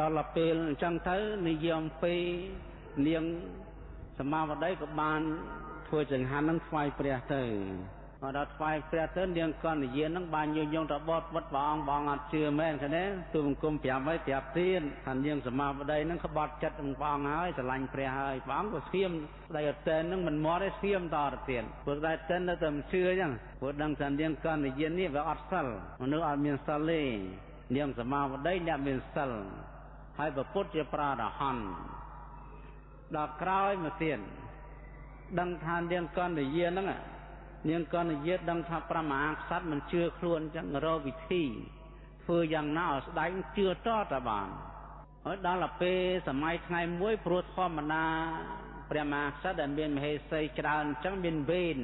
ដល់ពេលអញ្ចឹងទៅនិយមពីនាងសមាវតីក៏បានធ្វើចង្ហាន់នឹងថ្វាយព្រះទៅដល់ថ្វាយព្រះទៅនាងកណ្ឌយានឹងបានញុះញង់ទៅបតវត្តព្រះអង្គបងអត់ជឿមែនឃើញទេទូបង្គំប្រាប់ហើយប្រាប់ទៀតថានាងសមាវតីនឹងក្បត់ចិត្តនឹងព្រះអង្គហើយស្រឡាញ់ព្រះហើយព្រះអង្គក៏ស្ងៀមស្ដីអត់តែននឹងមិនមកទេស្ងៀមតទៅទៀតព្រោះតែតែននៅតែមិនជឿអញ្ចឹងព្រោះដឹងថានាងកណ្ឌយានេះវាអត់សិលមនុស្សអត់មានសិលទេនាងសមាវតីអ្នកមានសិលហើយព្រះពុទ្ធជាប្រារហន្តដល់ក្រោយមកទៀតដឹងថានាងកណ្ឌយាហ្នឹងនាងកណ្ឌយាដឹងថាព្រះមហាក្សត្រមិនជឿខ្លួនអញ្ចឹងរកវិធីធ្វើយ៉ាងណាឲ្យស្ដេចជឿតតបានហើយដល់ពេលសម័យថ្ងៃមួយព្រោះធម្មតាព្រះមហាក្សត្រដែលមានមហេសីច្រើនអញ្ចឹងមានវេន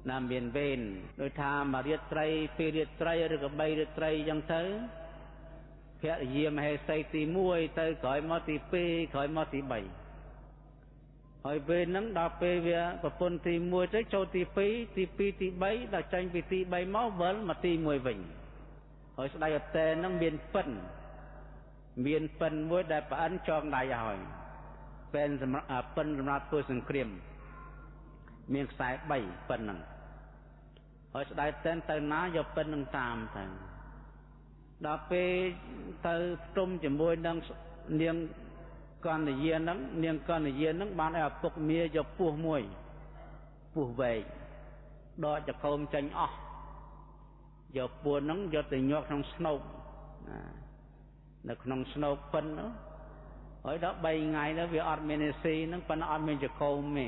ណាមានវេនដូចថាមួយរាត្រីពីររាត្រីឬក៏3រាត្រីអញ្ចឹងទៅភរិយាមហេសីទី1ទៅក្រោយមកទី2ក្រោយមកទី3ហើយពេលហ្នឹងដល់ពេលវាប្រពន្ធទី1ទៅចូលទី2ទី2ទី3ដល់ចេញពីទី3មកវិលមកទី1វិញហើយស្ដេចអតេហ្នឹងមានពិនមានពិនមួយដែលប្អិនចងដៃឲ្យពិនសម្រាប់ពិនសម្រាប់ធ្វើសង្គ្រាមមានខ្សែ3ពិនហ្នឹងហើយស្ដេចតែនទៅណាយកពិននឹងតាមទៅដល់ពេលទៅផ្ទុំជាមួយនឹងនាងកណ្ឌយាហ្នឹងនាងកណ្ឌយាហ្នឹងបានឲ្យឪពុកមាយកពស់មួយពស់វែកដកចកោមចេញអស់យកពស់ហ្នឹងយកទៅញាប់ក្នុងស្នូកណានៅក្នុងស្នូកពិននោះហើយដល់3ថ្ងៃទៅវាអត់មាននេស៊ីហ្នឹងប៉ុន្តែអត់មានចកោមទេ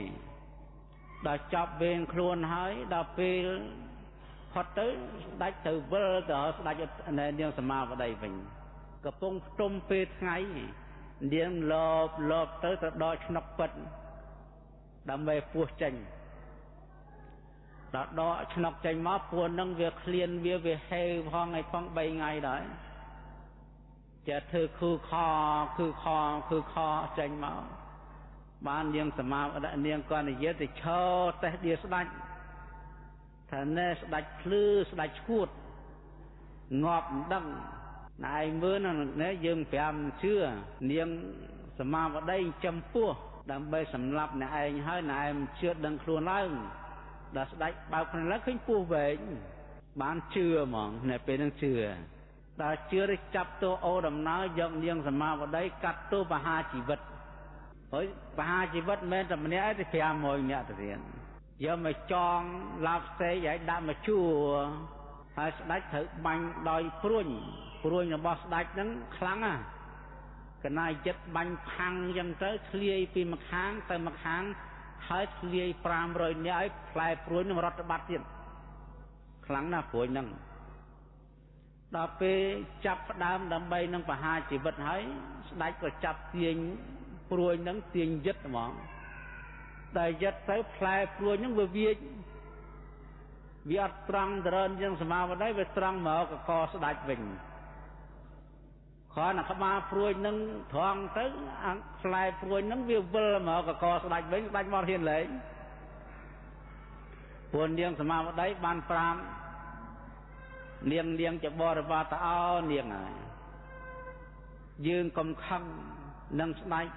ដល់ចប់វេនខ្លួនហើយដល់ពេលផុតទៅស្ដេចទៅវិលទៅស្ដេចនាងសមាវតីវិញកំពុងផ្ទុំពេលថ្ងៃនាងលបលបទៅទៅដល់ឆ្នុកពិតដើម្បីពោះចេញដល់ដកឆ្នុកចេញមកពោះនឹងវាឃ្លានវាហេវផងឯផង3ថ្ងៃដែរចេះធ្វើខឺខខឺខខឺខចេញមកបាននាងសមានាងកណ្ឌយាទៅឈរតេះដៀស្ដេចថាណែស្ដេចភ្លឺស្ដេចឈួតងាប់មិនដឹងណែឯងមើលណាយើងប្រាំជឿនាងសមាវតីចំពោះដើម្បីសម្លាប់អ្នកឯងហើយណែឯងជឿដឹងខ្លួនឡើងដល់ស្ដេចបើកភ្នែកឡើងឃើញពោះវែងបានជឿហ្មងនៅពេលហ្នឹងជឿដល់ជឿទៅចាប់ទោសអូដំណើរយកនាងសមាវតីកាត់ទោសប្រហារជីវិតហើយប្រហារជីវិតមិនមែនតែម្នាក់ទេ500នាក់ទៅទៀតយកមកចងឡាប់សេកឲ្យដាក់មកជួរហើយស្ដេចត្រូវបាញ់ដោយព្រួញព្រួញរបស់ស្ដេចហ្នឹងខ្លាំងណាស់កណាចិត្តបាញ់ផាំងអញ្ចឹងទៅធ្លាយពីម្ខាងទៅម្ខាងហើយធ្លាយ500នាក់ឲ្យផ្លែព្រួញនឹងរត់បាត់ទៀតខ្លាំងណាស់ព្រួញហ្នឹងដល់ពេលចាប់ផ្ដើមដើម្បីនឹងប្រហារជីវិតហើយស្ដេចក៏ចាប់ទាញព្រួញហ្នឹងទាញយឹតហ្មងតែយឹតទៅផ្លែព្រួញហ្នឹងវាវាចវាអត់ត្រង់តរិនជាងសមាវតីវាត្រង់មកកកស្ដេចវិញគ្រាន់តែក្បាលព្រួយនឹងត្រង់ទៅផ្លែព្រួយនឹងវាវិលមកកកស្ដេចវិញស្ដេចមកហ៊ានលែងព្រោះនាងសមាវតីបានប្រាំនាងនាងជាបរិវារតអោនាងហើយយើងកុំខឹងនឹងស្ដេច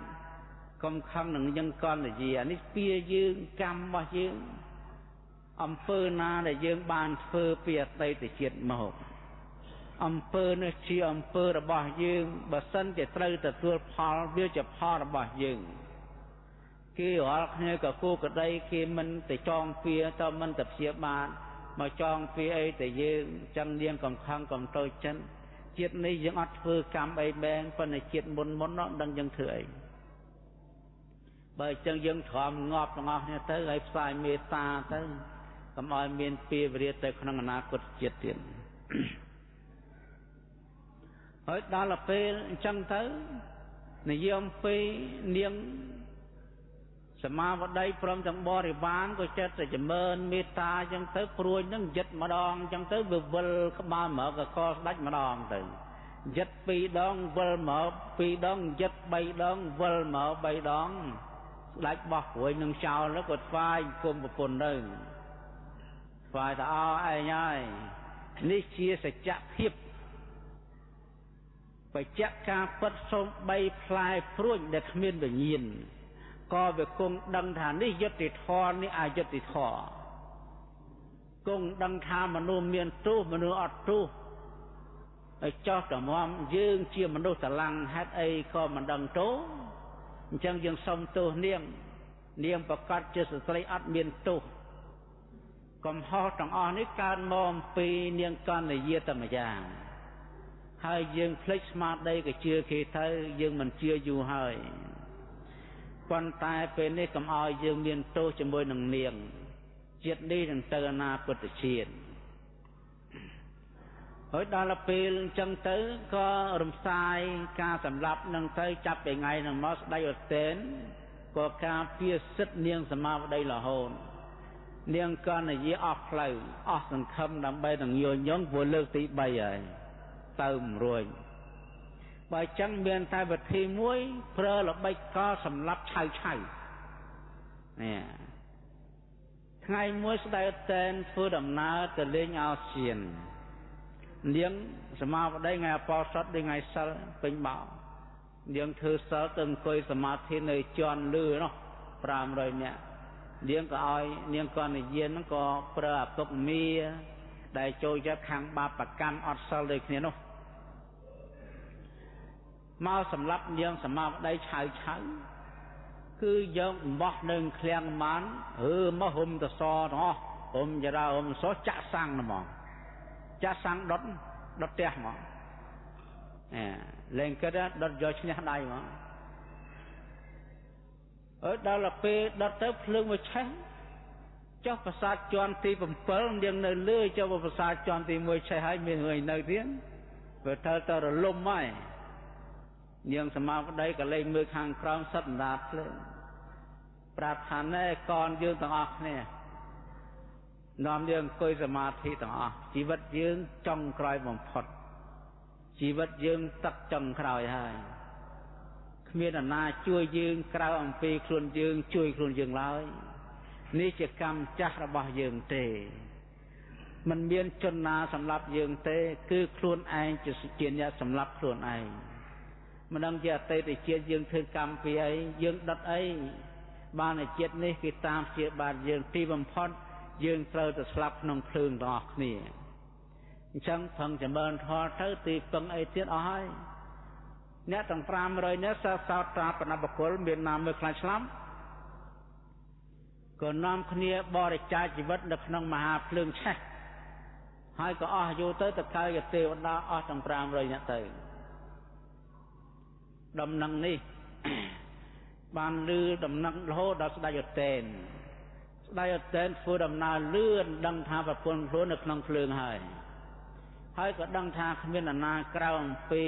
កុំខឹងនឹងយើងកណ្ឌយានេះពៀយើងកម្មរបស់យើងអំពើណាដែលយើងបានធ្វើពីអតីតជាតិមកអំពើនេះជាអំពើរបស់យើងបើសិនជាត្រូវទទួលផលវាជាផលរបស់យើងគេរាល់គ្នាក៏គូក្តីគេមិនទៅចងពៀតមិនទៅព្យាបាទមកចងពៀអីតែយើងចឹងនាងកំខឹងកំតូចចិត្តជាតិនេះយើងអត់ធ្វើកម្មអីបែងប៉ុន្តែជាតិមុនមុននោះដឹងយើងធ្វើអីបើអញ្ចឹងយើងទ្រាំងាប់ទាំងអស់គ្នាទៅហើយផ្សាយមេត្តាទៅកុំឲ្យមានពៀវរាទៅក្នុងអនាគតជាតិទៀតហើយដល់ពេលអញ្ចឹងទៅនិយាយអំពីនាងសមាវតីព្រមទាំងបរិវារក៏ចិត្តតែចម្រើនមេត្តាអញ្ចឹងទៅព្រួយនឹងយិតម្ដងអញ្ចឹងទៅវាវិលក្បាលមកកកស្ដេចម្ដងទៅយិត2ដងវិលមក2ដងយិត3ដងវិលមក3ដងស្ដេចបោះព្រួយនឹងចោលទៅក៏ថ្វាយគុំប្រពន្ធទៅថ្វាយទៅអោឯងហើយនេះជាសច្ចភាព បច្ចៈការពិតសូមបីផ្លែព្រួញដែលគ្មានវិញ្ញាណក៏វាគង់ដឹងថានេះយុត្តិធម៌នេះអយុត្តិធម៌គង់ដឹងថាមនុស្សមានទោសមនុស្សអត់ទោសហើយចោះតម្រាំយើងជាមនុស្សស្រឡាំងហេតុអីក៏មិនដឹងទោសអញ្ចឹងយើងសុំទោសនាងនាងប្រកាសជាស្ត្រីអត់មានទោសកំហុសទាំងអស់នេះកើតមកអំពីនាងកណ្ណយាតែម្យ៉ាងហើយយើងភ្លេចស្មារតីក៏ជឿគេទៅយើងមិនជឿយូរហើយប៉ុន្តែពេលនេះកុំឲ្យយើងមានទោសជាមួយនឹងនាងជាតិនេះនឹងទៅអនាគតជាតិហើយដល់ពេលអញ្ចឹងទៅក៏រំសាយការសម្លាប់នឹងទៅចាប់ពីថ្ងៃនឹងមកស្ដេចឧទ័នក៏ការពារសិទ្ធិនាងសមាវតីរហូតនាងកណ្ណយាអស់ផ្លូវអស់សង្ឃឹមដើម្បីនឹងញញងព្រោះលើកទី3ហើយទៅមិនរួចបើអញ្ចឹងមានតែវិធីមួយប្រើល្បិចកលសម្លាប់ឆៅឆៅនេះថ្ងៃមួយស្ដេចឧទ័នធ្វើដំណើរទៅលេងឱសៀននាងសមាវតីថ្ងៃអបោសុតដូចថ្ងៃសិលពេញបោនាងធ្វើសិលទៅអង្គុយសមាធិនៅជាន់លឺនោះ500នាក់នាងក៏ឲ្យនាងកណ្ណយានហ្នឹងក៏ប្រើឪពុកមាដែលចូលចិត្តខាងបាបកម្មអត់សិលដូចគ្នានោះមកសម្លាប់នាងសមាវតីឆៅឆៅគឺយកអំបោះនឹងឃ្លាំងបានឬមកហុំតសទាំងអស់ហុំចរាហុំសចាក់សាំងហ្មងចាក់សាំងដុតដុតផ្ទះហ្មងអែលែងគិតដុតយកឈ្នះដៃហ្មងអើដល់ពេលដុតទៅភ្លើងមកឆេះចុះប្រាសាទជាន់ទី7នាងនៅលើចុះប្រាសាទជាន់ទី1ឆេះហើយមានរឿងនៅទៀតវាត្រូវទៅរលំហើយនាងសមាវតីក៏លេងមើលខាងក្រោមសិតបណ្ដាភ្លើងប្រាប់ថាណែកនយើងទាំងអស់គ្នានាំយើងអង្គុយសមាធិទាំងអស់ជីវិតយើងចុងក្រោយបំផុតជីវិតយើងទឹកចុងក្រោយហើយគ្មាននរណាជួយយើងក្រៅអំពីខ្លួនយើងជួយខ្លួនយើងឡើយនេះជាកម្មចាស់របស់យើងទេមិនមានជនណាសម្លាប់យើងទេគឺខ្លួនឯងជាអ្នកសម្លាប់ខ្លួនឯងមិនដឹងជាអតីតជាតិយើងធ្វើកម្មពីអីយើងដុតអីបានជាតិនេះគេតាមជាបាទយើងទីបំផុតយើងត្រូវទៅស្លាប់ក្នុងភ្លើងទាំងអស់គ្នាអញ្ចឹងប្រឹងចម្រើនធម៌ទៅទីពឹងអីទៀតអស់ហើយអ្នកទាំង500នាក់សោតតាបណបុគ្គលមានណាមើលខ្លាចស្លាប់ក៏នាំគ្នាបរិច្ចាគជីវិតនៅក្នុងមហាភ្លើងឆេះហើយក៏អស់យូរទៅទៅកើតជាទេវតាអស់ទាំង500នាក់ទៅដំណឹងនេះបានលឺដំណឹងរហូតដល់ស្ដេចឧទ័នស្ដេចឧទ័នធ្វើដំណើរលឿនដឹងថាប្រពន្ធខ្លួននៅក្នុងភ្លើងហើយហើយក៏ដឹងថាគ្មាននរណាក្រៅអំពី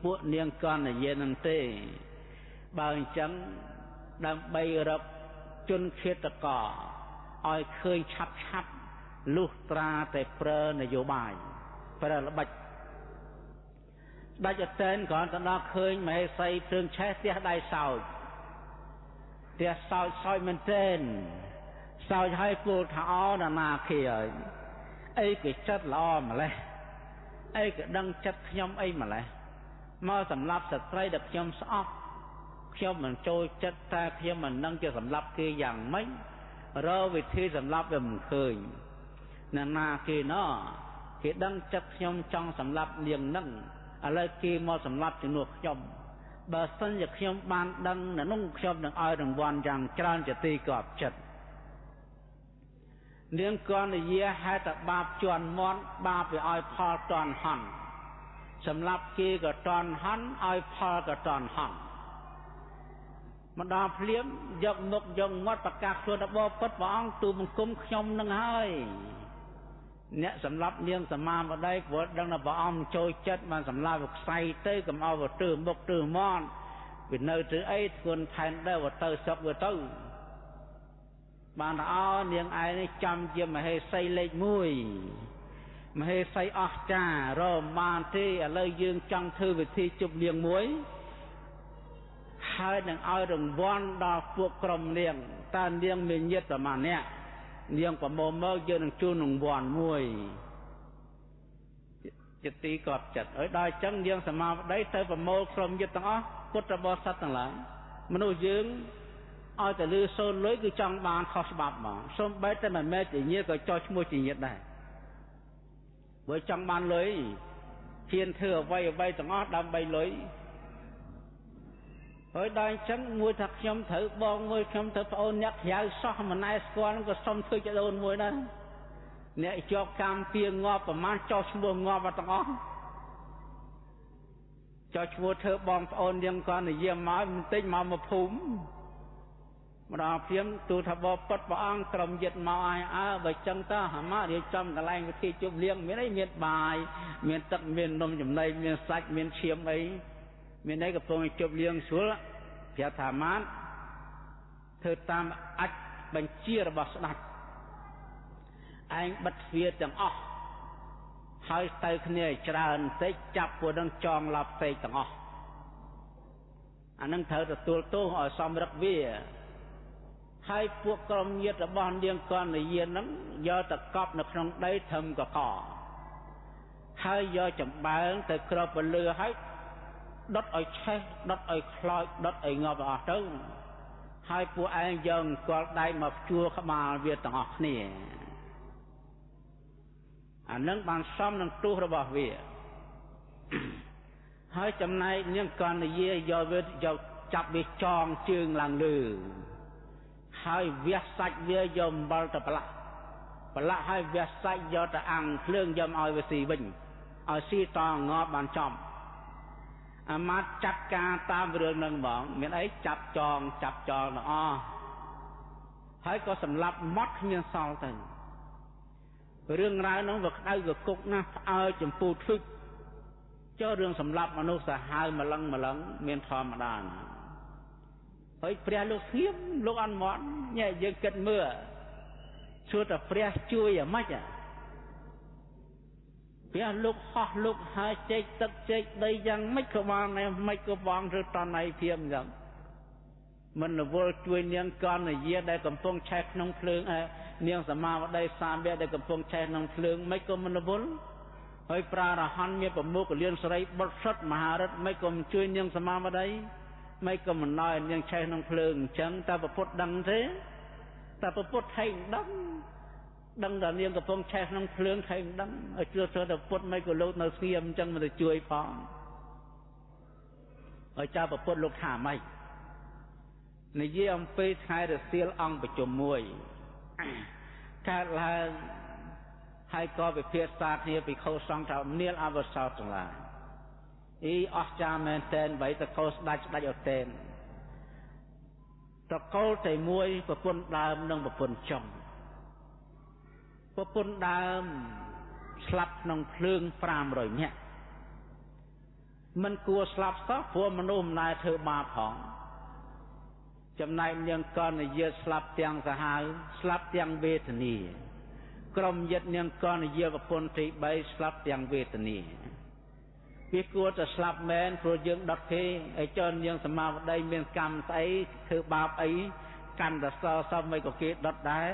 ពួកនាងកណ្ណយានឹងទេបើអញ្ចឹងដើម្បីរកជនឃាតករឲ្យឃើញឆាប់ឆាប់លុះត្រាតែប្រើនយោបាយប្រើល្បិចស្ដេចឧទ័នគ្រាន់តែដល់ឃើញមហេសីភ្លើងឆេះផ្ទះដៃសោចផ្ទះសោចសោចមែនទែនសោចហើយពោលថាអនរណាគេហើយអីគេចិត្តល្អម្លេះអីក៏ដឹងចិត្តខ្ញុំអីម្លេះមកសម្លាប់ស្ត្រីដែលខ្ញុំស្អប់ខ្ញុំមិនចូលចិត្តតែខ្ញុំមិនដឹងជាសម្លាប់គេយ៉ាងម៉េចរកវិធីសម្លាប់វាមិនឃើញនរណាគេណោះគេដឹងចិត្តខ្ញុំចង់សម្លាប់នាងនឹងឥឡូវគេមកសម្លាប់ជំនួសខ្ញុំបើសិនជាខ្ញុំបានដឹងនៅនោះខ្ញុំនឹងឲ្យរង្វាន់យ៉ាងច្រើនជាទីកប់ចិត្តនាងកណ្ណយាហេតុបាបជន់មាត់បាបវាឲ្យផលតន់ហន់សម្លាប់គេក៏តន់ហន់ឲ្យផលក៏តន់ហន់មកដល់ភ្លាមយកមុខយកមាត់ប្រកាសខ្លួនបបិទ្ធព្រះអង្គទូបង្គំខ្ញុំនឹងហើយអ្នកសម្លាប់នាងសមាវតីព្រោះដឹងថាព្រះអង្គចូលចិត្តបានសម្លាប់វាខ្សែទៅកុំឲ្យវាទើមុខទើមាត់វានៅធ្វើអីធ្ងន់ផែនដែរវាទៅសុកវាទៅបានថាអោនាងឯងនេះចំជាមហេសីលេខ1មហេសីអស្ចារ្យរកបានទេឥឡូវយើងចង់ធ្វើវិធីជប់នាងមួយហើយនឹងឲ្យរង្វាន់ដល់ពួកក្រុមនាងតើនាងមានញាតិប្រមាណអ្នកនាងប្រមូលមកយើងនឹងជូនរង្វាន់មួយ ជាទីកប់ចិត្តហើយដល់អញ្ចឹងនាងសមាវតីទៅប្រមូលក្រុមញាតិទាំងអស់ពុទ្ធបរិស័ទទាំងឡាយមនុស្សយើងឲ្យតែលឺសូនលុយគឺចង់បានខុសច្បាប់ហ្មងសូម្បីតែមិនមែនជាញាតិក៏ចោះឈ្មោះជាញាតិដែរបើចង់បានលុយហ៊ានធ្វើអ្វីអ្វីទាំងអស់ដើម្បីលុយហើយដល់អញ្ចឹងមួយថាខ្ញុំត្រូវបងមួយខ្ញុំត្រូវប្អូនអ្នកក្រៅសោះមិនណែស្គាល់ក៏សុំធ្វើចដូនមួយដែរអ្នកជាប់កម្មពៀងាប់ប្រមាណចោះឈ្មោះងាប់ទាំងអស់ចោះឈ្មោះធ្វើបងប្អូនយើងក៏និយាយមកបន្តិចមកមកភូមិម្ដងព្រាមទូថាបពុតព្រះអង្គក្រុមយិត្តមកឲ្យអើបើចឹងតើអាម៉ារៀបចំកន្លែងវិធីជប់លៀងមានអីមានបាយមានទឹកមាននំចំណីមានសាច់មានឈាមអីមានអីកំពុងជប់លៀងស្រួលប្រាប់ថាអាម៉ាធ្វើតាមអាចបញ្ជារបស់ស្ដេចឯងបិទទ្វារទាំងអស់ហើយទៅគ្នាឲ្យច្រើនបន្តិចចាប់ពួកនឹងចងឡប់ពេកទាំងអស់អានឹងត្រូវទទួលទោសឲ្យសមរឹកវាហើយពួកក្រុមញាតិរបស់នាងកណ្ណយានឹងយកទៅកប់នៅក្នុងដីធំកកហើយយកចំបើងទៅគ្របពលឺហើយដុតឲ្យឆេះដុតឲ្យខ្លោចដុតឲ្យងាប់អស់ទៅហើយពួកឯងយកអង្គលដៃមកជួក្បាលវាទាំងអស់គ្នាអានឹងបានសមនឹងទោសរបស់វាហើយចំណែកនាងកណ្ណយាយកវាយកចាប់វាចងជើងឡើងលើហើយវះសាច់វាយកអំបិលទៅប្រឡាក់ប្រឡាក់ហើយវះសាច់យកទៅអាំងភ្លើងយកឲ្យវាស៊ីវិញឲ្យស៊ីតងាប់បានចំអាមាត្យចាត់ការតាមរឿងនឹងហ្មងមានអីចាប់ចងចាប់ចងទាំងអស់ហើយក៏សម្លាប់ម៉ត់គ្មានសល់ទៅរឿងរ៉ាវនោះវាក្តៅកគុកណាស់ផ្អើលចម្ពូទ្វីបចុះរឿងសម្លាប់មនុស្សសាហាវម្លឹងម្លឹងមានធម្មតាណាហើយព្រះលោកស្ងៀមលោកអត់មាត់ញ៉ែយើងគិតមើលសួរតែព្រះជួយអាម៉េចព្រះលោកហោះលោកហើយចេកទឹកចេកដីយ៉ាងម៉េចក៏បានដែរម៉េចក៏បងធ្វើតណៃភៀមអញ្ចឹងមិនរវល់ជួយនាងកណ្ណយាដែលកំពុងឆេះក្នុងភ្លើងនាងសមាវតីសាវៈដែលកំពុងឆេះក្នុងភ្លើងមិនក៏មិនរវល់ហើយប្រារហន្តមានប្រមុខលៀនស្រីបុត្រសុទ្ធមហារិទ្ធមិនក៏មិនជួយនាងសមាវតីមិនក៏មិនណយនាងឆេះក្នុងភ្លើងអញ្ចឹងតើពុទ្ធដឹងទេតើពុទ្ធថៃដឹងដឹងតែនាងកំពុងឆេះក្នុងភ្លើងថៃមិនដឹងឲ្យជឿទៅតែពុទ្ធមិនក៏លោកនៅស្ងៀមអញ្ចឹងមិនទៅជួយផងឲ្យចៅពុទ្ធលោកថាម៉េចនិយាយអំពីថ្ងៃរសៀលអង្គប្រជុំមួយកើតឡើងហើយក៏ពិភាក្សាគ្នាពីខោសង្ឃថានាលអវសោទាំងឡាយអីអស្ចារ្យមែនទែនបីតកោស្ដាច់ស្ដាច់អត់ទេតកូលតែមួយប្រពន្ធដើមនិងប្រពន្ធចុងប្រពន្ធដើមស្លាប់ក្នុងភ្លើង500នាក់មិនគួរស្លាប់សោះព្រោះមនុស្សមិនដែលធ្វើបាបផងចំណែកនាងកណ្ណយាស្លាប់ទាំងសាហាវស្លាប់ទាំងវេទនាក្រុមញាតិនាងកណ្ណយាប្រពន្ធទី3ស្លាប់ទាំងវេទនាវាគួរតែស្លាប់មែនព្រោះយើងដុតគេឲ្យចននាងសមាវតីមានកម្មស្អីធ្វើបាបអីកាន់តែសសមមិនក៏គេដុតដែរ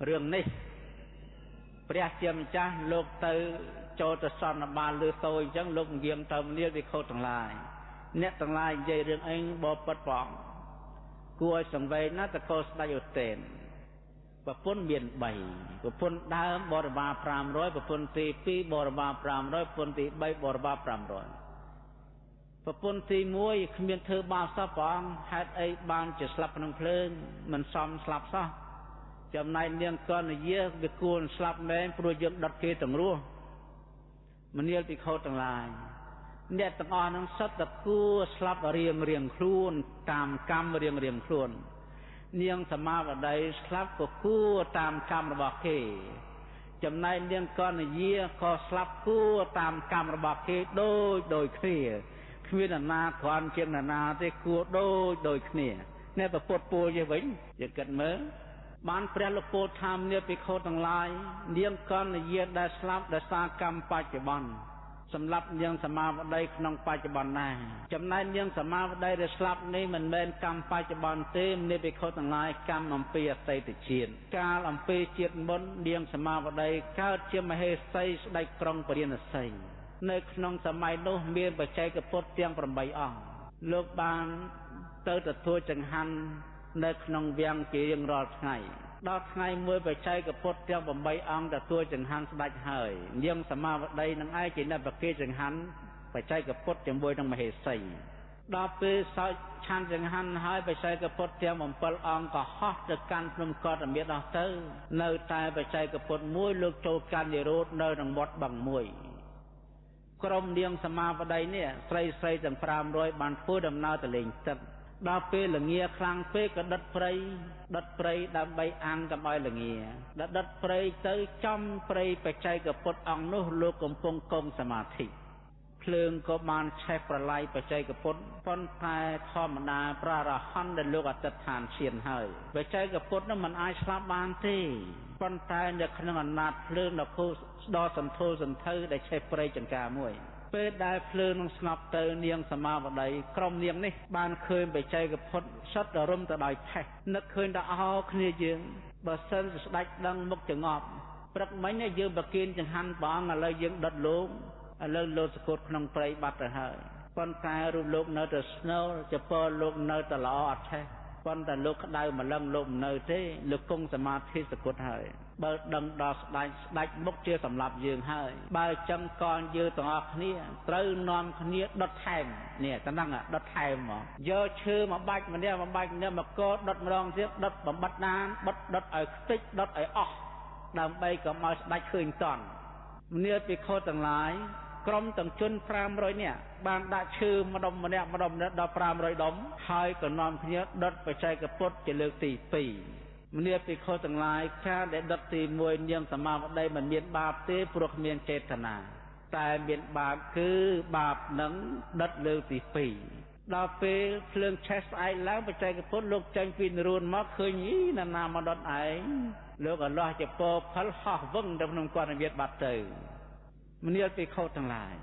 រឿងនេះព្រះជាម្ចាស់លោកទៅចូលទៅសន្និបាតលើសូអញ្ចឹងលោកយាងទៅមនាលវិខុទាំងឡាយអ្នកទាំងឡាយនិយាយរឿងអីបបិទ្ធផងគួរឲ្យសង្វេគណាស់តកោស្ដេចឧទេនប្រពន្ធមាន3ប្រពន្ធដើមបរិវារ500ប្រពន្ធទី2បរិវារ500ប្រពន្ធទី3បរិវារ500ប្រពន្ធទី1គ្មានធ្វើបាបសោះព្រះអង្គហេតុអីបានជាស្លាប់ក្នុងភ្លើងមិនសមស្លាប់សោះចំណែកនាងកណ្ណយាវាគួរស្លាប់មែនព្រោះយើងដុតគេទាំងរស់មនាលភិក្ខុទាំងឡាយអ្នកទាំងអស់នឹងសុទ្ធតែគួរស្លាប់រៀងរៀងខ្លួនតាមកម្មរៀងរៀងខ្លួននាងសមាវតីស្លាប់ក៏គួរតាមកម្មរបស់គេចំណែកនាងកណ្ណយាក៏ស្លាប់គួរតាមកម្មរបស់គេដូចដូចគ្នាគ្មាននរណាគ្រាន់ជាងនរណាទេគួរដូចដូចគ្នាអ្នកប្រពុតពោលយេវិញយើងគិតមើលបានព្រះលោកពោលថានាភិក្ខុទាំងឡាយនាងកណ្ណយាដែលស្លាប់ដោយសារកម្មបច្ចុប្បន្នសម្រាប់នាងសមាវតីក្នុងបច្ចុប្បន្នដែរចំណែកនាងសមាវតីដែលស្លាប់នេះមិនមែនកម្មបច្ចុប្បន្នទេនាភិក្ខុទាំងឡាយកម្មអំពីអតីតជាតិកាលអំពីជាតិមុននាងសមាវតីកើតជាមហេសីស្ដេចក្រុងពរាណសី នៅក្នុងសម័យនោះមានបច្ចេកពុទ្ធទាំង8អង្គលោកបានទៅទទួលចង្ហាន់នៅក្នុងវាំងជារៀងរាល់ថ្ងៃដល់ថ្ងៃមួយបច្ចេកពុទ្ធទាំង8អង្គទទួលចង្ហាន់ស្ដេចហើយនាងសមាវតីនឹងឯងជាអ្នកប្រគេចង្ហាន់បច្ចេកពុទ្ធជាមួយនឹងមហេសីដល់ពេលសោចឆាន់ចង្ហាន់ហើយបច្ចេកពុទ្ធទាំង7អង្គក៏ហោះទៅកាន់ភ្នំកតមាសអស់ទៅនៅតែបច្ចេកពុទ្ធមួយលោកចូលកាន់និរោធនៅក្នុងវត្តបឹងមួយក្រុមនាងសមាវតីនេះស្រីស្រីទាំង500បានធ្វើដំណើរទៅលេងទឹកដល់ពេលល្ងាខ្លាំងពេកក៏ដុតព្រៃដើម្បីអាំងកុំឲ្យល្ងាដល់ដុតព្រៃទៅចំព្រៃបច្ចេកពុទ្ធអង្គនោះលោកកំពុងគង់សមាធិភ្លើងក៏បានឆេះប្រឡាយបច្ចេកពុទ្ធប៉ុន្តែធម្មតាព្រះអរហន្តដែលលោកអតិដ្ឋានឈានហើយបច្ចេកពុទ្ធនោះមិនអាចស្លាប់បានទេប៉ុន្តែនៅក្នុងអនាថភ្លើងដ៏គូដ៏សន្ធោសន្ធៅដែលឆេះព្រៃចង្ការមួយពេលដែលភ្លើងនឹងស្ងប់ទៅនាងសមាវតីក្រុមនាងនេះបានឃើញបច្ចេកពុទ្ធសុទ្ធរំទៅដោយផេះនឹកឃើញដល់អោគ្នាយើងបើសិនស្ដេចដឹងមុខចងប់ព្រឹកមិញយើងប្រគេនចង្ហាន់ព្រះអង្គឥឡូវយើងដុតលោកឥឡូវលោកសកត់ក្នុងព្រៃបាត់ទៅហើយប៉ុន្តែរូបលោកនៅតែស្នូលចពរលោកនៅតែល្អអត់ឆេះប៉ុន្តែលោកក្តៅម្លឹងលោកមិននៅទេលោកគង់សមាធិសកត់ហើយបើដឹងដល់ស្ដេចមុខជាសម្រាប់យើងហើយបើចឹងកនយើងទាំងអស់គ្នាត្រូវនាំគ្នាដុតថែមនេះតំណឹងដុតថែមមកយកឈើមកបាច់ម្នាក់មកបាច់ម្នាក់មកកដុតម្ដងទៀតដុតបំបត្តិណានបិទដុតឲ្យខ្ទេចដុតឲ្យអស់ដើម្បីកុំឲ្យស្ដេចឃើញតន់មនាលភិក្ខុទាំងឡាយក្រុមទាំងជន500នាក់បានដាក់ឈើម្ដុំម្នាក់ម្ដុំដល់500ដុំហើយក៏នាំគ្នាដុតបច្ចេកពុទ្ធជាលើកទី2មនាលភិក្ខុទាំងឡាយការដែលដុតទី1នាងសមាវតីមិនមានបាបទេព្រោះគ្មានចេតនាតែមានបាបគឺបាបនឹងដុតលើកទី2ដល់ពេលភ្លើងឆេះស្អែកឡើងបច្ចេកពុទ្ធលោកចេញពីនរួនមកឃើញអីណានាមកដុតឯងលោកអលាស់ចពោផលហោះវឹងទៅក្នុងកណវិទ្យបាត់ទៅមនាលភិក្ខុទាំងឡាយ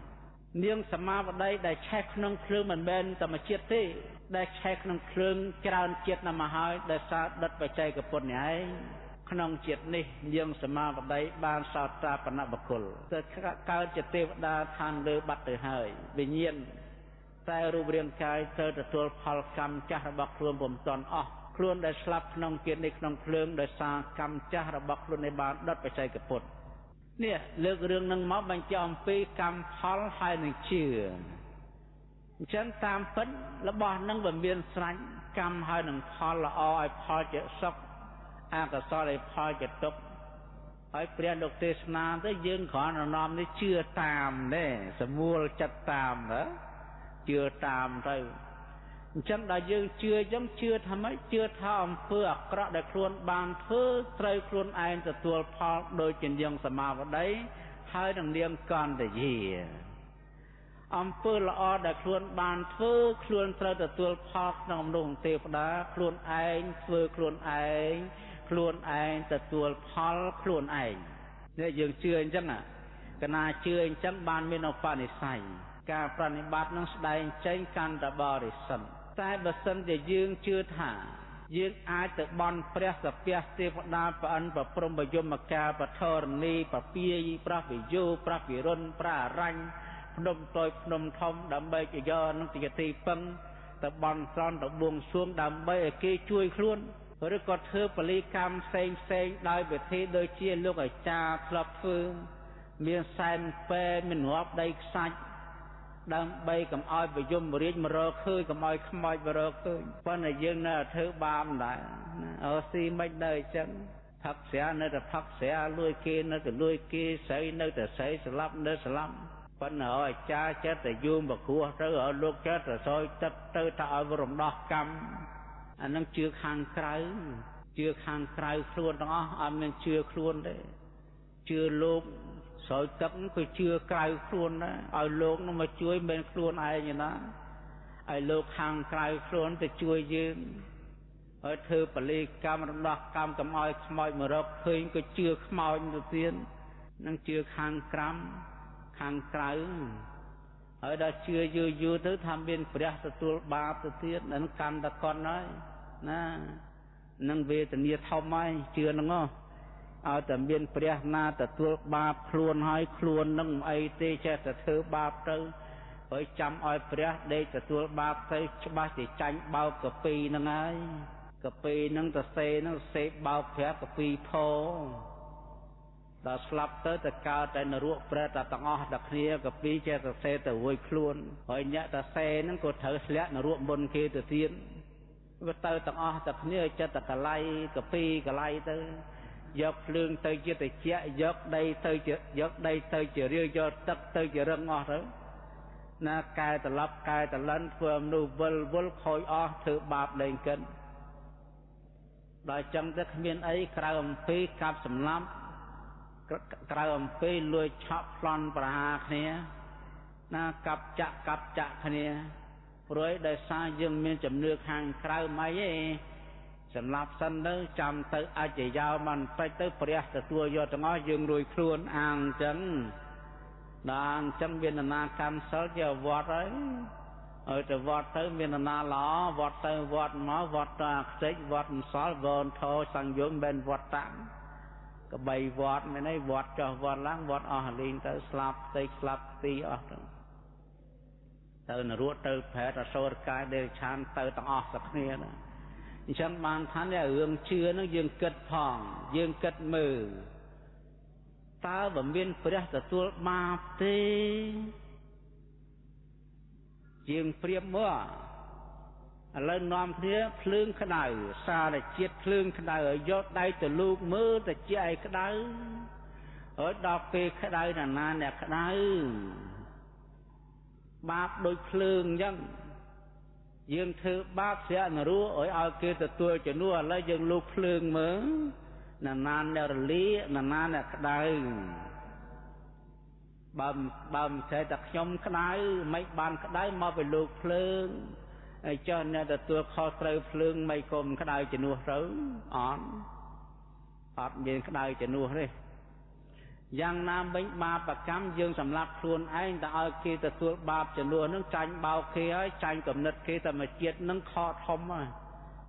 នាងសមាវតីដែលឆេះក្នុងភ្លើងមិនមែនតែមួយជាតិទេដែលឆេះក្នុងភ្លើងច្រើនជាតិណាស់មកហើយដែលសារដុតបច្ចេកពុទ្ធនេះឯងក្នុងជាតិនេះនាងសមាវតីបានសោតាបនបុគ្គលទៅកើតជាទេវតាឋានលើបាត់ទៅហើយវិញ្ញាណតែរូបរាងកាយទៅទទួលផលកម្មចាស់របស់ខ្លួនពុំទាន់អស់ខ្លួនដែលស្លាប់ក្នុងជាតិនេះក្នុងភ្លើងដោយសារកម្មចាស់របស់ខ្លួននេះបានដុតបច្ចេកពុទ្ធនេះលើករឿងនឹងមកបញ្ជាក់អំពីកម្មផលហើយនឹងជឿអញ្ចឹងតាមពិតរបស់នឹងវាមានស្រេចកម្មហើយនឹងផលល្អឲ្យផលជាសុខអកុសលឲ្យផលជាទុក្ខហើយព្រះលោកទេសនាទៅយើងគ្រាន់តែនាំនេះជឿតាមទេសមូលចិត្តតាមទៅជឿតាមទៅអញ្ចឹងដល់យើងជឿអញ្ចឹងជឿថាម៉េចជឿថាអំពើអាក្រក់ដែលខ្លួនបានធ្វើត្រូវខ្លួនឯងទទួលផលដូចជានាងសមាវតីហើយនឹងនាងកន្តយាអំពើល្អដែលខ្លួនបានធ្វើខ្លួនត្រូវទទួលផលក្នុងអំនួសទេវតាខ្លួនឯងធ្វើខ្លួនឯងខ្លួនឯងទទួលផលខ្លួនឯងនេះយើងជឿអញ្ចឹងកណាជឿអញ្ចឹងបានមានឧបនិស្ស័យការប្រណិប័តនឹងស្ដែងចេញកាន់តែបរិសុទ្ធតែបើសិនជាយើងជឿថាយើងអាចទៅបន់ព្រះសពះទេវតាប្រអិនប្រព្រំបយមកាបធរណីប្រពាយប្រះវិយោប្រះពិរុនប្រះអរញ្ញភ្នំតូចភ្នំធំដើម្បីជាយកនឹងជាទីពឹងទៅបន់ស្រន់ទៅបួងសួងដើម្បីឲ្យគេជួយខ្លួនឬក៏ធ្វើពលីកម្មផ្សេងផ្សេងដោយវិធីដូចជាលោកអាចារ្យធ្លាប់ធ្វើមានសែនពែមានរាប់ដីខ្សាច់ដើម្បីកុំឲ្យបយមរាជមករកឃើញកុំឲ្យខ្មោចមករកឃើញប៉ុន្តែយើងនៅតែធ្វើបាបដែរអូស៊ីមិននៅអញ្ចឹងផឹកស្រានៅតែផឹកស្រាលួចគេនៅតែលួចគេស្រីនៅតែស្រីស្លាប់នៅស្លាប់ប៉ុន្តែអាចារ្យចិត្តតែយូរមកគ្រោះទៅឲ្យលោកចិត្តតែសោយទឹកទៅថាឲ្យរំដោះកម្មអានឹងជឿខាងក្រៅជឿខាងក្រៅខ្លួនទាំងអស់អត់មានជឿខ្លួនទេជឿលោកស្រោចទឹកគឺជឿក្រៅខ្លួនដែរឲ្យលោកនឹងមកជួយមិនខ្លួនឯងណាឲ្យលោកខាងក្រៅខ្លួនទៅជួយយើងឲ្យធ្វើពលីកម្មរំដោះកម្មកុំឲ្យខ្មោចមករកឃើញក៏ជឿខ្មោចទៅទៀតនឹងជឿខាងក្រំខាងក្រៅហើយដល់ជឿយូរយូរទៅថាមានព្រះទទួលបាបទៅទៀតនឹងកម្មតកនហើយណានឹងវេទនាធំហើយជឿហ្នឹងហ៎ ឲ្យតែមានព្រះណាទទួលបាបខ្លួនហើយខ្លួននឹងមិនអីទេចេះតែធ្វើបាបទៅហើយចាំឲ្យព្រះដេកទទួលបាបទៅច្បាស់ជាចាញ់បោកកាពីហ្នឹងហើយកាពីហ្នឹងទៅសេហ្នឹងសេបោកព្រះកាពីផដល់ស្លាប់ទៅទៅកើតតែនរកប្រែតទាំងអស់តែគ្នាកាពីចេះតែសេទៅរួចខ្លួនហើយអ្នកតែសេហ្នឹងក៏ត្រូវធ្លាក់នរកមុនគេទៅទៀតវាទៅទាំងអស់តែគ្នាចិត្តតែកលៃកាពីកលៃទៅយកភ្លើងទៅជាតិចយកដីទៅជាយកដីទៅជារាវយកទឹកទៅជារឹងអស់ទៅណាកែត្រឡប់កែត្រលិនធ្វើមនុស្សវិលវល់ខូចអស់ធ្វើបាបលែងកិនដល់ចឹងទៅគ្មានអីក្រៅអំពីកាប់សម្លាប់ក្រៅអំពីលួចឆក់ប្លន់ប្រហារគ្នាណាកាប់ចាក់កាប់ចាក់គ្នាព្រោះដោយសារយើងមានជំនឿខាងក្រៅមិនអីទេសម្រាប់សិនទៅចាំទៅអច្ចយោមិនតិចទៅព្រះទទួលយកទាំងអស់យើងរួចខ្លួនអាងអញ្ចឹងដល់អញ្ចឹងមានណាកម្មសិលជាវត្តហើយឲ្យទៅវត្តទៅមានណាល្អវត្តទៅវត្តមកវត្តទៅអាខ្ទេចវត្តមិនសល់វនធោសង្យងមិនវត្តតាំងកបីវត្តមែនទេវត្តចុះវត្តឡើងវត្តអស់លីងទៅស្លាប់ផ្ទៃស្លាប់ទីអស់ទៅទៅនរកទៅប្រែតអសុរកាយដេរឆានទៅទាំងអស់សគ្នាណាអញ្ចឹងបានថានេះរឿងជឿនឹងយើងគិតផងយើងគិតមើលតើបើមានព្រះទទួលបាបទេជាងព្រៀបមើលឥឡូវនាំគ្នាភ្លើងក្តៅសារជាតិភ្លើងក្តៅឲ្យយកដៃទៅលូកមើលទៅជាឲ្យក្តៅហើយដល់ពេលក្តៅណាណាអ្នកក្តៅបាបដូចភ្លើងអញ្ចឹងយើងធ្វើបាបស្រាក់នរកឲ្យគេទទួលជំនួសឥឡូវយើងលូកភ្លើងមើលណាណាអ្នករលាណាណាអ្នកក្តៅបើមិនចេះតែខ្ញុំក្តៅមិនបានក្តៅមកពីលូកភ្លើងហើយចុះអ្នកទទួលខុសត្រូវភ្លើងមិនគុំក្តៅជំនួសទៅអត់មានក្តៅជំនួសទេយ៉ាងណាវិញបាបកម្មយើងសម្លាប់ខ្លួនឯងតែឲ្យគេទទួលបាបជំនួសនឹងចាញ់បោកគេហើយចាញ់គំនិតគេតែមួយជាតិនឹងខកធំហើយ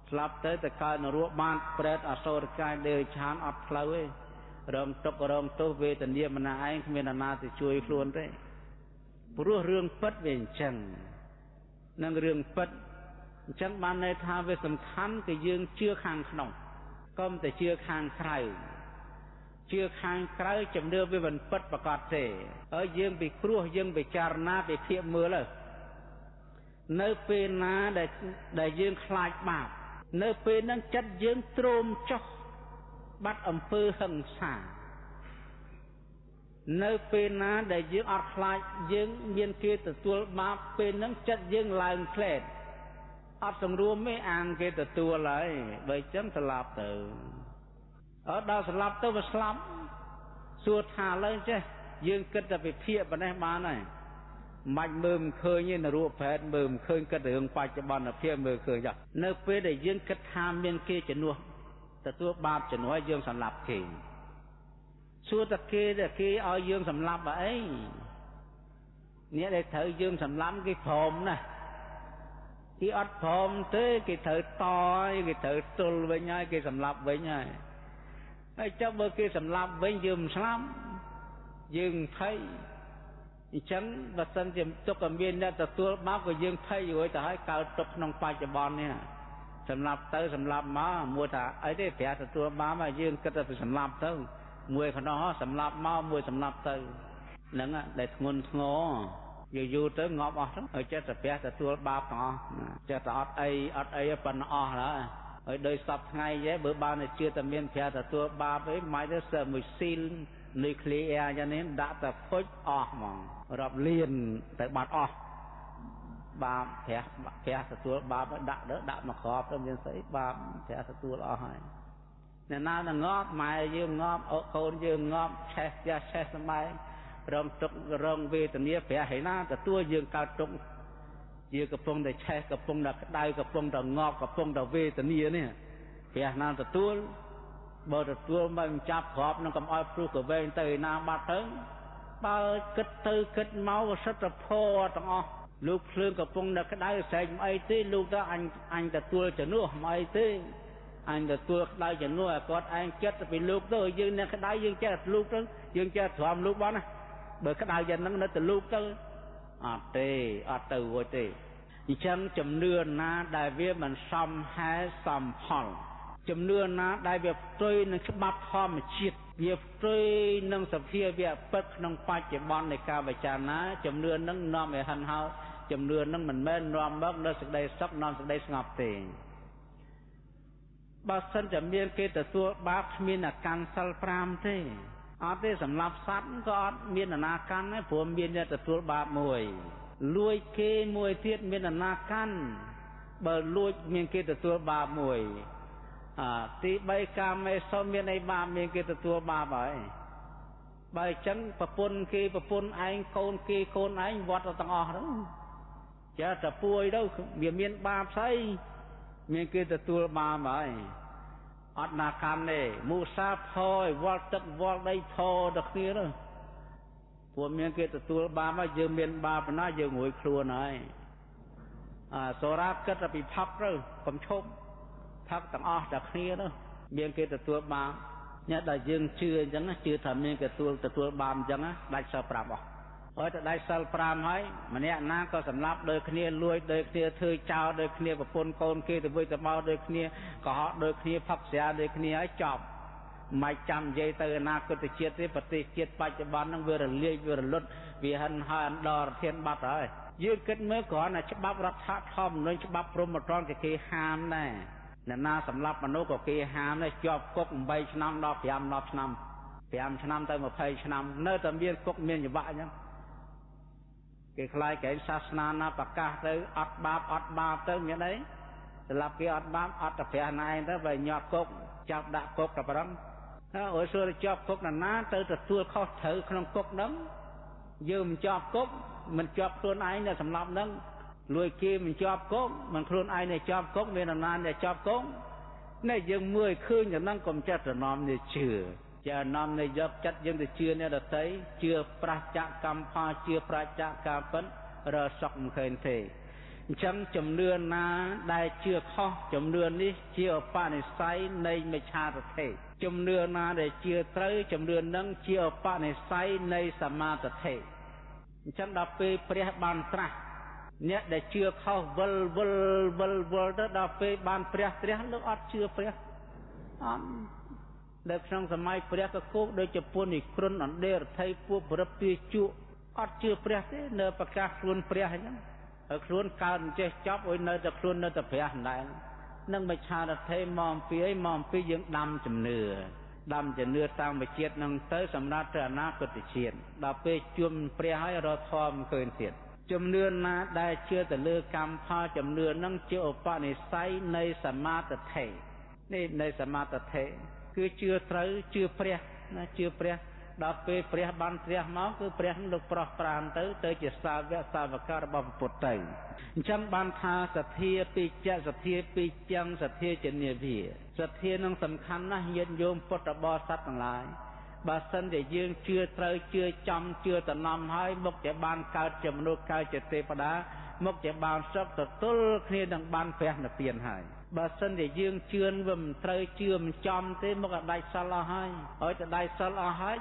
ស្លាប់ទៅទៅកើតនរកបានប្រែតអសុរកាយដេរឆានអត់ផ្លូវទេរងទុក្ខរងទោសវេទនាម្នាក់ឯងគ្មាននរណាទៅជួយខ្លួនទេព្រោះរឿងពិតវាអញ្ចឹងនឹងរឿងពិតអញ្ចឹងបានន័យថាវាសំខាន់គឺយើងជឿខាងក្នុងកុំតែជឿខាងក្រៅជឿខាងក្រៅជំនឿវាមិនពិតប្រកបទេហើយយើងពិគ្រោះយើងពិចារណាពិភាក្សាមើលនៅពេលណាដែលយើងខ្លាចបាបនៅពេលហ្នឹងចិត្តយើងទ្រាំចុះបាត់អំពើហិង្សានៅពេលណាដែលយើងអត់ខ្លាចយើងមានគេទទួលបាបពេលហ្នឹងចិត្តយើងឡើងផ្លែតអត់សង្រួមទេអាងគេទទួលហើយបើអញ្ចឹងស្លាប់ទៅអត់ដល់ស្លាប់ទៅវាស្លាប់សួរថាឡើយចេះយើងគិតតែវិភាគប៉ុណ្ណេះបានហើយមិនមើលមិនឃើញទេនរកប្រែតមើលមិនឃើញគិតរឿងបច្ចុប្បន្នភាពមើលឃើញចុះនៅពេលដែលយើងគិតថាមានគេជំនួសទទួលបាបជំនួសយើងសម្លាប់គេសួរតែគេតែគេឲ្យយើងសម្លាប់អីអ្នកដែលត្រូវយើងសម្លាប់គេព្រមណាស់គេអត់ព្រមទេគេត្រូវតហើយគេត្រូវទល់វិញហើយគេសម្លាប់វិញហើយហើយចុះបើគេសម្លាប់វិញយើងមិនស្លាប់យើងភ័យអញ្ចឹងបើសិនជាទុកឲ្យមានអ្នកទទួលបាបក៏យើងភ័យរួចទៅហើយកើតទុកក្នុងបច្ចុប្បន្ននេះសម្លាប់ទៅសម្លាប់មកមួយថាអីទេព្រះទទួលបាបហើយយើងគិតតែសម្លាប់ទៅមួយខ្នោះសម្លាប់មកមួយសម្លាប់ទៅហ្នឹងដែលធ្ងន់ធ្ងរយូរយូរទៅងាប់អស់ទៅហើយចេះតែព្រះទទួលបាបទាំងអស់ចេះតែអត់អីអត់អីប៉ុណ្ណោះអស់ហើយហើយដោយសពថ្ងៃទេបើបានតែជឿតែមានព្រះទទួលបាបអីមិនទៅសើមួយស៊ីលនុយក្លីអែយ៉ាងនេះដាក់តែពុជអស់ហ្មងរាប់លានទៅបាត់អស់បាបព្រះទទួលបាបដាក់ទៅដាក់មកគ្រាប់ទៅមានស្អីបាបព្រះទទួលអស់ហើយអ្នកណានឹងងាប់ម៉ែយើងងាប់អូកូនយើងងាប់ឆេះផ្ទះឆេះសម្បែងរងទុក្ខរងវេទនាព្រះឯណាទទួលយើងកើតទុក្ខយើងកំពុងតែឆេះកំពុងតែក្តៅកំពុងតែងាប់កំពុងតែវេទនានេះព្រះណាទទួលបើទទួលមិនចាប់គ្រាប់នឹងកុំឲ្យព្រុសកវែងទៅឯណាបាត់ទៅបើគិតទៅគិតមកសិទ្ធិធម៌ទាំងអស់លោកភ្លើងកំពុងតែក្តៅស្រែកមិនអីទេលោកទៅអញទទួលជំនួសមិនអីទេ អញទទួលក្តៅជំនួសឲ្យគាត់ឯងចិត្តទៅពីលោកទៅយើងអ្នកក្តៅយើងចេះលូកទៅយើងចេះទ្រាំលូកបានណាបើក្តៅយ៉ាងហ្នឹងនៅតែលូកទៅអត់ទេអត់ទៅរួចទេអញ្ចឹងជំនឿណាដែលវាមិនសមហេតុសមផលជំនឿណាដែលវាផ្ទុយនឹងច្បាប់ធម្មជាតិវាផ្ទុយនឹងសភាវៈពិតក្នុងបច្ចុប្បន្ននៃការពិចារណាជំនឿនឹងនាំឲ្យហិនហោចជំនឿនឹងមិនមែននាំមកនូវសេចក្តីសុខនាំសេចក្តីស្ងប់ទេបើសិនជាមានគេទទួលបាបគ្មានអកម្មសិល5ទេអត់ទេសម្រាប់សត្វក៏អត់មានអនាកម្មដែរព្រោះមានអ្នកទទួលបាបមួយលួចគេមួយទៀតមានអនាកម្មបើលួចមានគេទទួលបាបមួយទី3កាមេសុមានអីបាបមានគេទទួលបាបហើយបើអញ្ចឹងប្រពន្ធគេប្រពន្ធឯងកូនគេកូនឯងវត្តទាំងអស់ហ្នឹងចេះតែពួយទៅវាមានបាបស្អីមានគេទទួលបាបហើយអត់ណាកម្មទេមុសាផយវល់ទឹកវល់ដីផដល់គ្នាទៅព្រោះមានគេទទួលបាបហើយយើងមានបាបណាយើងរួយខ្លួនហើយសូរាគិតតែពីផឹកទៅកុំឈប់ផឹកទាំងអស់ដល់គ្នាទៅមានគេទទួលបាបអ្នកដែលយើងជឿអញ្ចឹងជឿថាមានគេទទួលបាបអញ្ចឹងដាច់សិល5អស់ហើយទៅដាច់សិល5ហើយម្នាក់ណាក៏សម្លាប់ដូចគ្នាលួចដូចគ្នាធ្វើចោលដូចគ្នាប្រពន្ធកូនគេទៅវិញទៅមកដូចគ្នាកុហកដូចគ្នាផឹកស្រាដូចគ្នាហើយចប់មិនចាំនិយាយទៅអនាគតជាតិទេប្រទេសជាតិបច្ចុប្បន្នហ្នឹងវារលាយវារលត់វាហិនហើយអន្តរធានបាត់ហើយយើងគិតមើលគ្រាន់តែច្បាប់រដ្ឋធម្មនុញ្ញច្បាប់ព្រហ្មទណ្ឌគេហាមដែរអ្នកណាសម្លាប់មនុស្សក៏គេហាមដែរជាប់គុក8ឆ្នាំដល់5 10ឆ្នាំ5ឆ្នាំទៅ20ឆ្នាំនៅតែមានគុកមានច្បាប់អញ្ចឹងគេខ្លាចកែងសាសនាណាប្រកាសទៅអត់បាបអត់បាបទៅមានអីសម្រាប់គេអត់បាបអត់ទៅព្រះណែទៅបើញាប់គុកចាប់ដាក់គុកតែប្រឹងអូយសួរជាប់គុកណាណាទៅទទួលខុសត្រូវក្នុងគុកហ្នឹងយើងមិនជាប់គុកមិនជាប់ខ្លួនឯងដែលសម្លាប់ហ្នឹងលួចគេមិនជាប់គុកមិនខ្លួនឯងដែលជាប់គុកមានអំណាចដែលជាប់គុកនេះយើងមើលឃើញតែហ្នឹងកុំចិត្តត្រណមនេះជឿចានាំនៃយកចិត្តយើងទៅជឿអ្នកដតីជឿប្រច្ចកម្មផលជឿប្រច្ចការពិតរសុខមិនឃើញទេអញ្ចឹងជំនឿណាដែលជឿខុសជំនឿនេះជាឧបនិស្ស័យនៃមិច្ឆាទិដ្ឋិជំនឿណាដែលជឿត្រូវជំនឿនឹងជាឧបនិស្ស័យនៃសមាទិដ្ឋិអញ្ចឹងដល់ពេលព្រះបានត្រាស់អ្នកដែលជឿខុសវិលវិលវិលវិលទៅដល់ពេលបានព្រះត្រាស់លោកអត់ជឿព្រះអត់នៅក្នុងសម័យព្រះកគោកដូចជាពុននិគ្រុនអណ្ដេរថៃពួកប្រពពាជក់អត់ជឿព្រះទេនៅប្រកាសខ្លួនព្រះអញ្ចឹងហើយខ្លួនកើតមិនចេះចប់អុយនៅតែខ្លួននៅតែព្រះដដែលនឹងមិច្ឆាទិដ្ឋិមកអំពីអីមកអំពីយើងដាំជំនឿដាំជំនឿតាមវិជាតិនឹងទៅសម្រាប់ទៅអនាគតជាតិដល់ពេលជួមព្រះហើយរកធម៌មិនឃើញទៀតជំនឿណាដែលជឿទៅលើកម្មផលជំនឿនឹងជាឧបនិស្ស័យនៃសមាទិដ្ឋិនេះនៃសមាទិដ្ឋិគឺជឿត្រូវជឿព្រះណាជឿព្រះដល់ពេលព្រះបានព្រះមកគឺព្រះលោកប្រោះប្រានទៅទៅជាសាវកសាវករបស់ពុទ្ធទៅអញ្ចឹងបានថាសទ្ធាពីចសទ្ធាពីចឹងសទ្ធាជានិវាសទ្ធានឹងសំខាន់ណាស់ញាតិញោមពុទ្ធបរិស័ទទាំងឡាយបើសិនជាយើងជឿត្រូវជឿចំជឿតំណហើយមុខជាបានកើតជាមនុស្សកើតជាទេវតាមុខជាបានសុខទទួលគ្នានឹងបានព្រះនិព្វានហើយបើសិនជាយើងជឿវាមិនត្រូវជឿមិនចំទេមកឲ្យដាច់សិលអស់ហើយឲ្យតែដាច់សិលអស់ហើយ